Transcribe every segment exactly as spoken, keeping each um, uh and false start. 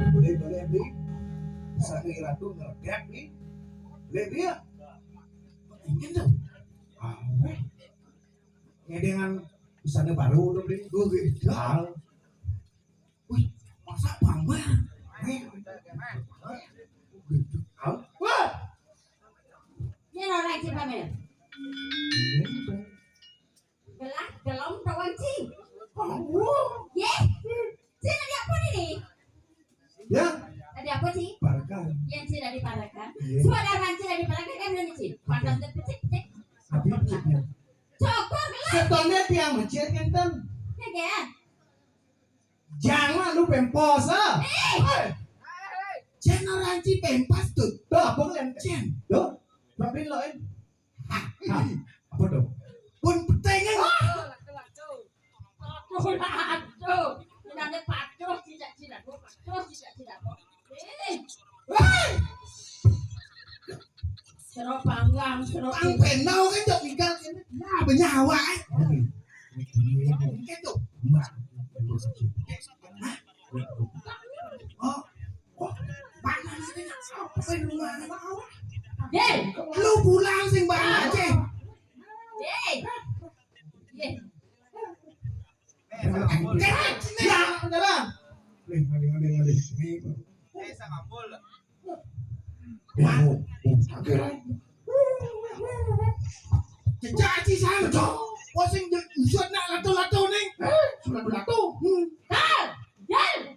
Boleh, boleh, Bli. Satu ratu ngeredek, Bli. Boleh, Bli, ya? Ini tuh. Apa? Ngedengan busana baru tuh, Bli. Gue gedal. Wih, masa pamer? Nih. Gedal. Wah! Ini orang sih pamer. Ini tuh. Gelah, gelom, tawon, Ci. Oh. Yeh. Ci, tadi apa nih? Ya. Tadi apa, Ci? Parakan. Yang Ci tadi parakan. Iya. Semua darah Ci tadi parakan kan, bener, Ci? Pantas dipecik-pecik. Tapi peciknya. Cokor, gelah. Setone tiang masjid, enten. Ya, ya. Jangan lu pempos, ah. Eh. Hei. Jangan orang Ci pempos tuh. Tuh, apa kalian? Jen. Tuh, tapi lo, eh. Hah? Apa tuh? Pun petengan. Aduh, aduh. Tidak ada patuh, tidak, tidak. Patuh, tidak, tidak. Eh. Hei. Sero panggang, sero pang penau kan jok minggat kan. Nah, bernyawa, eh. Kan tuh. Hah? Oh, kok panas ini? Apa yang lu mau? Deh. Lu pulang sing bae aja. Deh. Deh. Jangan, jangan. Nih, ngalih, ngalih, ngalih. Nih. Jejak aci sana, Cok. Posing je-, usut nak lato-lato ning. Sudah lato. Hmm. Hal, Jal.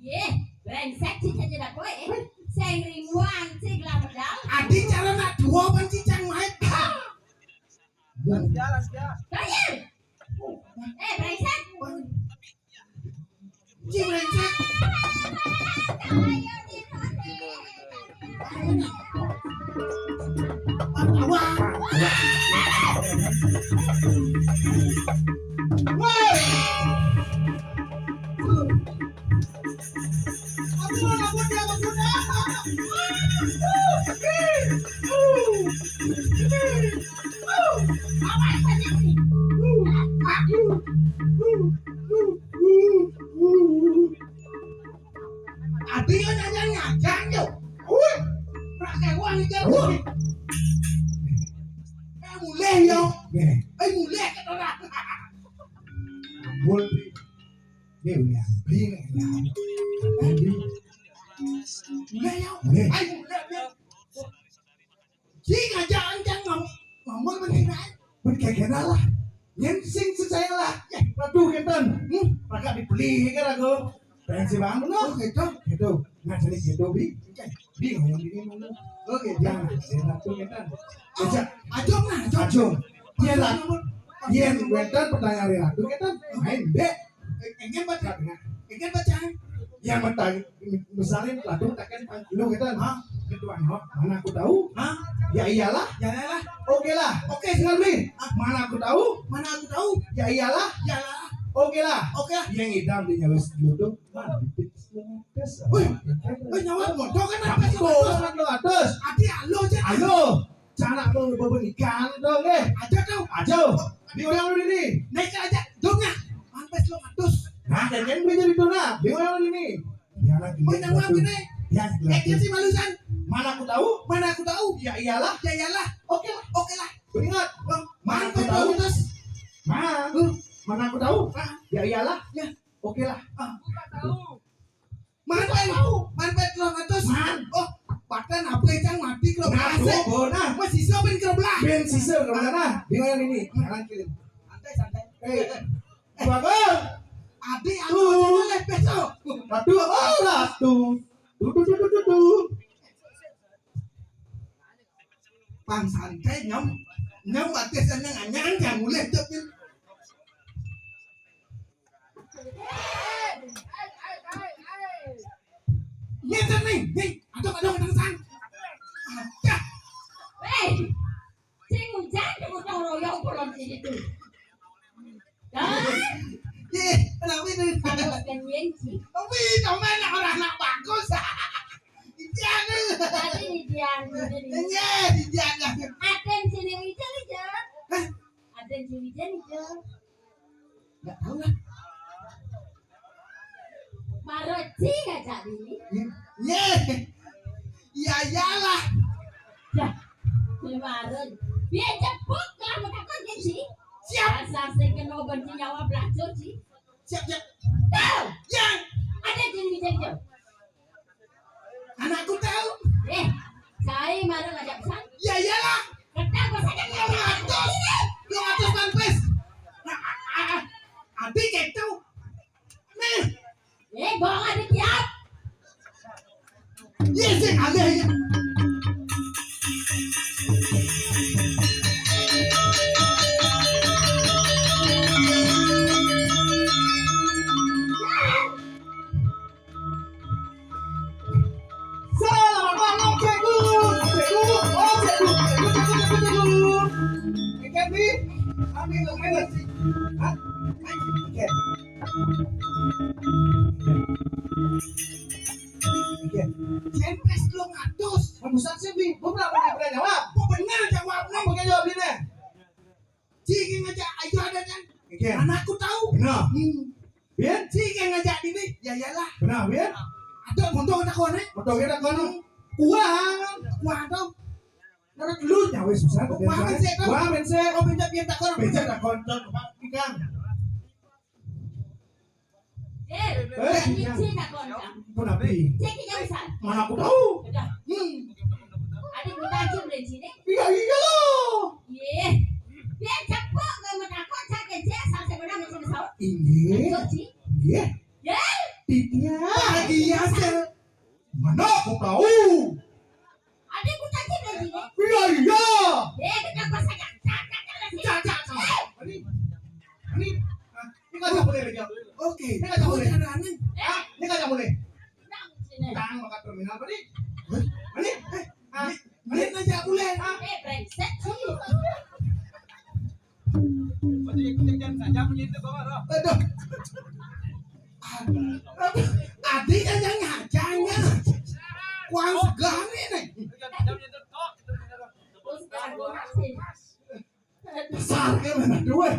Yeh, brengsek, Ci, Ci, Ci, dak kowe, eh. Sing ringuan, Ci, gelah medal. Adi cara nak dua, pan, Ci, cang main. Kalian. Eh, brengsek. Ci, brengsek. Ayo, di sini. Wah. Woi. Ampun, ampun, ampun, ampun. Apa yang terjadi? Ati yo nyanyi-nyanyi yo. Wih, pakai uang itu. Wih. Eh, mulai yo. Nih. Eh, mulai ke orang. Ampun. Ini udah. Ini udah. Mulai yo. Nih. Ayo, mulai, mulai. Sing aja ancang ngam-, ngomong bener ae. Bener kagak lah. Yen sing percaya lah. Ya, waduh, kenten. Hmm, pakai dibeli kan aku. Pengen sih bangun loh. Oh, gitu. Gitu. Nggak jadi gitu, Bi. Bi, ngomong gini mana? Oke, jangan. Saya ratu kenten. Aja. Aja lah, aja. Aja. Iya lah. Yen wenten pertanyaan dari ratu kenten. Main deh. Ingin baca. Ingin baca. Yang bertanya, misalnya, lalu tekan lu kata, "Hah? Ketuaan, hah? Mana aku tahu?" Hah? Ya iyalah. Ya iyalah. Oke lah. Oke, silakan, Bli. Ah, mana aku tahu? Mana aku tahu? Ya iyalah. Ya iyalah. Oke lah. Oke lah. Yang idam di nyawa sejuta. Mana bibit sejuta? Wih. Wih, nyawa bodoh kan, apa sih? Satu ratus. Adi, halo aja. Halo. Cara tuh beber ikan tuh, nggih. Aja tuh. Aja. Di orang dulu ini. Naik aja. Domnya. Pantes lo ngatus. Nah, dan yang beli jadi tuna. Di orang dulu ini. Ya, lagi. Wih, nyawa ini. Ya, lagi. Eh, dia sih malusan. Mana aku tahu? Mana aku tahu? Ya iyalah. Ya iyalah. Oke lah. Oke lah. Ingat, Bang. Mana aku tahu? Terus. Mana? Mana aku tahu? Ya iyalah. Ya. Oke lah. Ah. Mana tahu. Man, man, man, man, telung atus. Man. Oh, bahkan apa yang mati kalau berasa? Nah, masih siapa yang kena belah? Ben sisa kena belah. Bingung ini. Jangan kirim. Santai, santai. Eh, bagus. Adi, aku boleh besok. Waduh, oh, satu. Duh, duh, duh, duh, duh, duh. Pang santai, nyam. Nyam batis anyang-anyang, jangan mulai, tapi. Iya, San, nih. Nih, aduk, aduk, aduk, San. Ada. Weh, sing hujan, gotong royong, pulang sini tuh. Dah. Ih, kenapa itu? Harus kan Yenci. Tapi, temen, orang nak bagus. Didian. Tadi Didian, Didian. Iya, Didian. Aden sini, Didian, Didian. Hah? Aden sini, Didian, Didian. Nggak tahu lah. Maroci aja ini. Ye. Ya iyalah. Ya. Kemarin. Biar jebuk lah mau takut ya sih. Siap. Asal sing kena benci nyawa belajar sih. Siap, siap. Tahu. Ya. Ada jenis jengkel. Anakku tahu. Eh, saya marah ngajak pesan. Ya iyalah. Kata gua saja. Dua ratus. Dua ratus man pes. Nah, ah, ah, ah. Adi gitu. Nih. Eh, gua nggak ditiap. Iya sih, ada ya. Selamat malam, Cikgu. Cikgu, oh, Cikgu. Cikgu, Cikgu, Cikgu, Cikgu. Ikan ni, ambil lu, ambil sih. Hah? Ikan. Ikan. Cempes lu ngatus. Bagusan sih, Bi. Gua pernah, pernah, pernah jawab. Gua bener jawabnya. Apa kayak jawab ini? Cik yang ngajak ayo ada kan? Oke. Anakku tahu. Benar. Hmm. Bien? Cik yang ngajak ini, ya iyalah. Benar, Bien? Ada motor kita konek. Motor kita konek. Kuang. Kuang tuh. Karena lu nyawa susah. Kuang sih tuh. Kuang sih. Oh, benjak bien tak konek. Benjak tak konek. Ikan. Eh, eh, iya. Cik tak konek. Kenapa? Cik yang besar. Mana aku tahu? Udah. Hmm. Ada kita aja beli sini. Iya, iya. Iya. Dia capok nggak mau takut, saya kerja, saya sebenarnya macam besar. Iya. Iya. Iya. Iya. Mana aku tahu? Ada aku tanya lagi. Iya, iya. Iya, kita pasang cak, cak, cak, cak, cak. Cak, cak, cak. Ini, ini, ah, ini nggak boleh lagi. Oke. Ini nggak boleh. Hah? Ini nggak boleh. Tang makan terminal apa nih? Hah? Ini, eh, ah, ini nggak boleh. Ah. Eh, brengsek. Aduh. Aduh. Adiknya yang ngajanya. Kuang segala nih. Besar kan mana dua?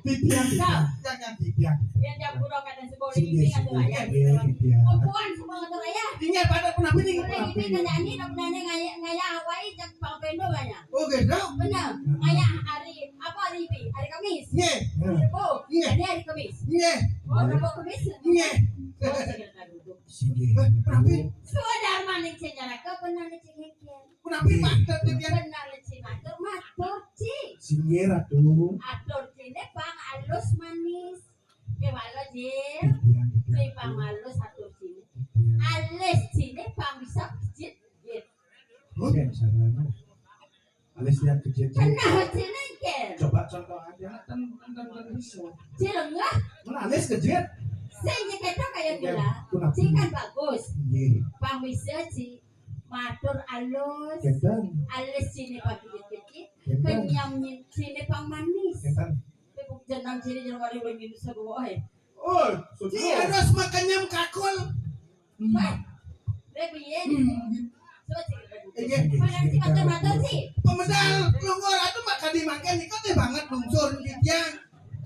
Titian, titian. Yang, yang titian. Yang jam pura kata sekolah ini kan tuh ayah. Iya, titian. Perempuan semua kata ayah. Ini pada pernah ini. Ini kan ini, udah pernah ngaya, ngaya Hawaii, jak Bang Pendo banyak. Oh, gitu? Benar. Ngaya hari, apa hari ini? Hari Kamis. Iya. Rebo. Iya. Ini hari Kamis. Iya. Oh, Rebo Kamis. Iya. Oh, saya kira duduk. Sini. Eh, kenapa? Sudah maning sejarah ke benar ni cengkeh. Kenapa, Pak? Benar ni cengkeh. Matur, Ci. Sini, Ratu. Atur cine pang alus manis. Ke balo, Jin. Iya, iya. Ci pang alus atur cine. Iya. Alus cine pang bisa pijit, Jin. Oke, sana. Alis lihat kejut. Kenal cine, Ken? Coba contoh aja, kan, kan, kan, kan bisa. Cilengah. Mana alis kejut? Sing ketok kayak gula. Ci kan bagus. Iya. Pang bisa, Ci. Matur alus. Ketan. Alis cine pang kejut-kejut. Ketan. Kenyam cine pang manis. Ketan. Tepuk jenang cine, jangan ada yang minum sebuah, eh. Oh, Ci harus makan nyam kakul. Wah, Rebian. Coba, Ci. Iya. Mana si makan-makan, Ci? Pemedal, lungguh, atuh makan dimakan, ini kan teh banget lungsur, gitu ya.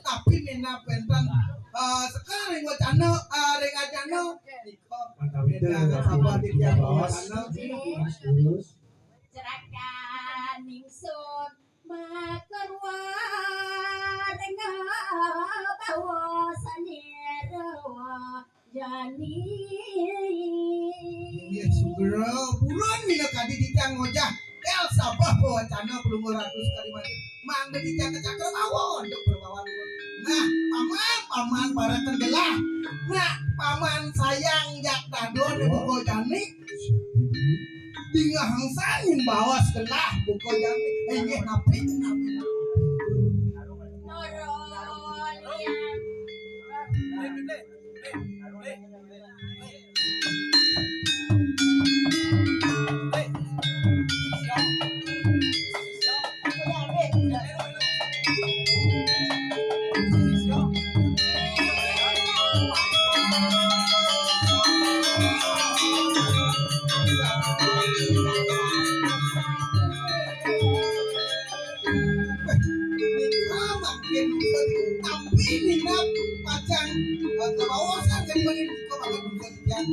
Tapi mina penten, eh, sekarang gua cano, eh, ring acano. Mantap, ya. Jangan sabar di tiang bawah sana. Terus. Cerakan ningsun makarwa dengan bawa sanira jani. Inggih sugra, purun minakadi titiang ngojah. Kel sabeh pawacana Palungguh Ratu sakadi mangkin. Mangda titiang kacakra bawa untuk berbawa. Nah, paman, paman para tenggelah. Nah, paman sayang jak dadon buka jani. Dingah angsan nyin baos gelah buka jani. Eh, inggih napi, napi. Nika mangkin tapi nina pacang, eh, kabaosan jadi mangkin nika mangkin bisa titiang.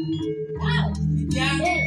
Titiang.